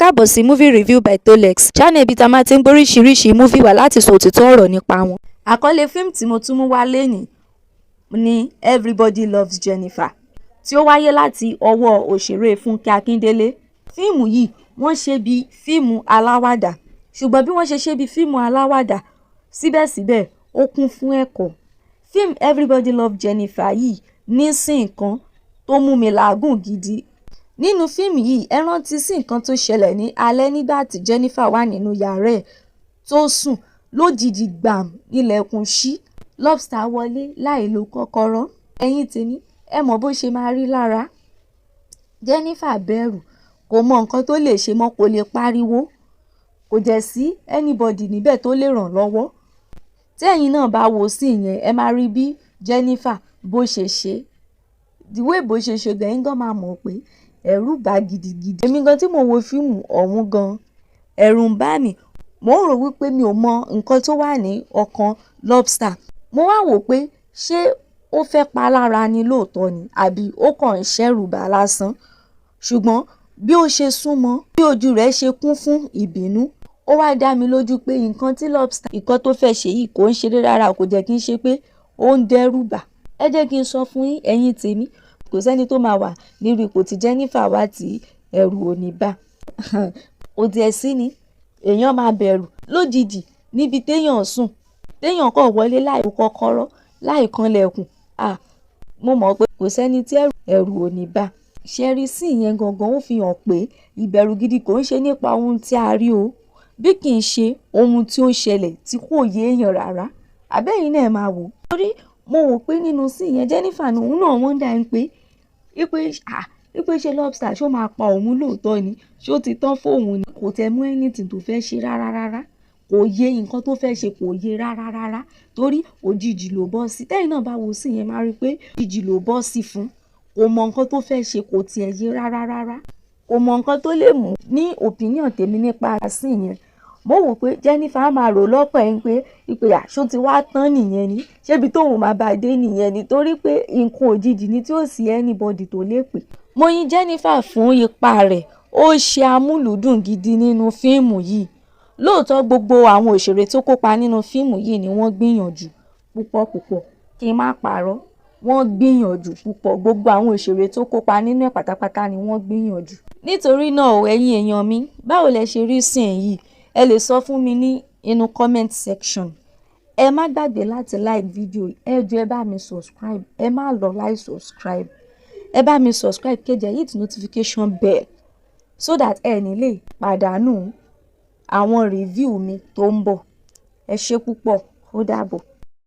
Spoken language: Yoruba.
Káàbọ̀ sí Movie Review by Tolex, channel ibi tá a máa ti ń gbóríṣiríṣi movie wá láti sọ òtítọ́ ọ̀rọ̀ nípa wọn. Àkọlé fíìmù tí mo tún mú wá lénìí ni Everybody Loves Jennifer, tí ó wáyé láti ọwọ́ òṣèré Fúnkẹ́ Akíndélé. Fíìmù yìí, wọ́n ṣe bí fíìmù aláwàdà, ṣùgbọ́n bí wọ́n ṣe ṣe bí fíìmù aláwàdà, síbẹ̀síbẹ̀ ó kún fún ẹ̀kọ́. Fíìmù Everybody Loves Jennifer yìí ní scene kan tó mú mi làágùn gidi. Nínú fíìmù yìí, ẹ rántí sí nǹkan tó ṣẹlẹ̀ ní alẹ́ nígbà tí Jennifer wà nínú yàrá ẹ̀ tó sùn lójijì, gbàm nílẹ̀kùn ṣí, Lobster wọlé láì lo kọ́kọ́rọ́. Ẹ̀yin tèmi, ẹ mọ̀ bó ṣe máa rí lára. Jennifer bẹ̀rù, kò mọ nǹkan tó lè ṣe mọ́, kò lè pariwo, kò jẹ́ sí anybody níbẹ̀ tó lè ràn lọ́wọ́. Tí ẹ̀yin náà bá wo scene yẹn, ẹ máa rí bí Jennifer bó ṣe ṣe, the way bó ṣe ṣe gan, ẹ̀yin gan máa mọ̀ pé ẹ̀rù bà gidigidi. Èmi gan tí mo wo fíìmù ọ̀hún gan, ẹ̀rù ń bà mí. Mo ń rò wípé mi ò mọ nǹkan tó wà ní ọkàn Lobster. Mo wá wò pé ṣé ó fẹ́ pa lára ni lóòótọ́ ni, àbí ó kàn ń ṣẹ̀rù bà lásán. Ṣùgbọ́n bí ó ṣe súnmọ́, bí ojú rẹ̀ ṣe kún fún ìbínú, ó wá dá mi lójú pé nǹkan tí Lobster, nǹkan tó fẹ́ ṣe yìí, kò ń ṣeré rárá, kò jẹ́ kí n ṣe pé ó ń dẹ́rù bà. Ẹ jẹ́ kí n sọ fún yín, ẹ̀yin tèmi, kò sẹ́ni tó máa wà nírú ipò tí Jennifer wà tí ẹ̀rù ò ní bà. Kò tiẹ̀ sí ni, èèyàn máa bẹ̀rù lójijì níbi téèyàn sùn, téèyàn kàn wọlé láì kọ́kọ́rọ́, láì kanlẹ̀kùn. Ah, mo mọ̀ pé kò sẹ́ni tí ẹ̀rù ò ní bà. Ṣé rí scene yẹn gangan, ó fi hàn pé ìbẹ̀rù gidi kò ń ṣe nípa ohun tí a rí o, bí kì í ṣe ohun tí ó ṣẹlẹ̀ tí kò yé èèyàn rárá. Àbẹ́yìn náà máa wò. Torí mo wò pé nínú scene yẹn, Jennifer ní òun náà wonder pé wípé, ah, wípé ṣé Lobster ṣó máa pa òun lóòótọ́ ni? Ṣé ó ti tán fóun ni? Kò tẹ mú anything tó fẹ́ ṣe rárá rárá. Kò yé nǹkan tó fẹ́ ṣe, kò yé rárá rárá. Torí òjijì ló bọ́ sí. Tẹ́yìn náà bá wo scene yẹn, máa rí pé òjijì ló bọ́ sí fún. Kò mọ nǹkan tó fẹ́ ṣe, kò tiẹ̀ yé rárá rárá. Kò mọ nǹkan tó lè mú. Ní opinion tèmi nípa scene yẹn, mo wò pé Jennifer á máa rò lọ́kàn ẹ̀ pé wípé à, ṣó ti wá tán nìyẹn ni? Ṣé ibi tóun máa bá dé nìyẹn ni? Torí pé nǹkan òjijì ni tí ó sì anybody tó lè pè. Mo yin Jennifer fún ipa rẹ̀, ó ṣe amúlùúdùn gidi nínú fíìmù yìí. Lóòótọ́, gbogbo àwọn òṣèré tó kópa nínú fíìmù yìí ni wọ́n gbìyànjú púpọ̀ púpọ̀. Kí n má parọ́, wọ́n gbìyànjú púpọ̀. Gbogbo àwọn òṣèré tó kópa nínú ẹ̀ pátápátá ni wọ́n gbìyànjú. Nítorí náà o, ẹ̀yin èèyàn mi, báwo lẹ ṣe rí scene yìí? Ẹ lè sọ fún mi ní inú comment section. Ẹ má gbàgbé láti like video yìí. Ẹ jọ̀ọ́, ẹ bá mi subscribe. Ẹ má lọ láì subscribe. Ẹ bá mi subscribe, kẹ́ dẹ̀ hit notification bell so that ẹ ní lè pàdánù àwọn review mi tó ń bọ̀. Ẹ ṣé púpọ̀, ó dàbọ̀.